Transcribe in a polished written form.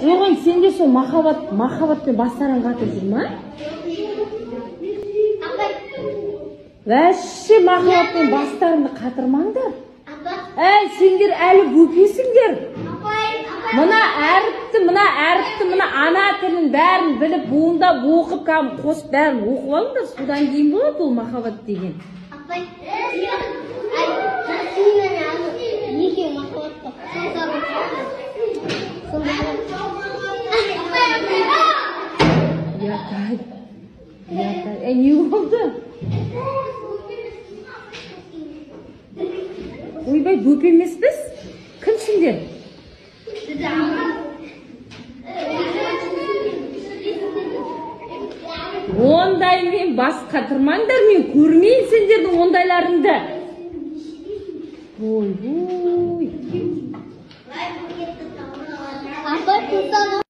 Жоқ, енді сенде сол махаббатпен бастарың қатып жүр ма? Вообще махаббатпен бастарыңды қатырмаңдар. Әй, сендер әлі бөпесіңдер. Мына әріпті, мына ана тілін бәрін біліп, буындап оқып, кәдімгі қосып бәрін оқып алыңдар. Содан кейін болады ол махаббат деген. Апай, неге махаббатта Ұят-ай, ұят-ай. Әй, не болды? Ойбай, бөпе емеспіз? Кімсіңдер? Ондаймен бас қатырмаңдар, мен көрмейін сендердің ондайларыңды. Ой-ой. Апай,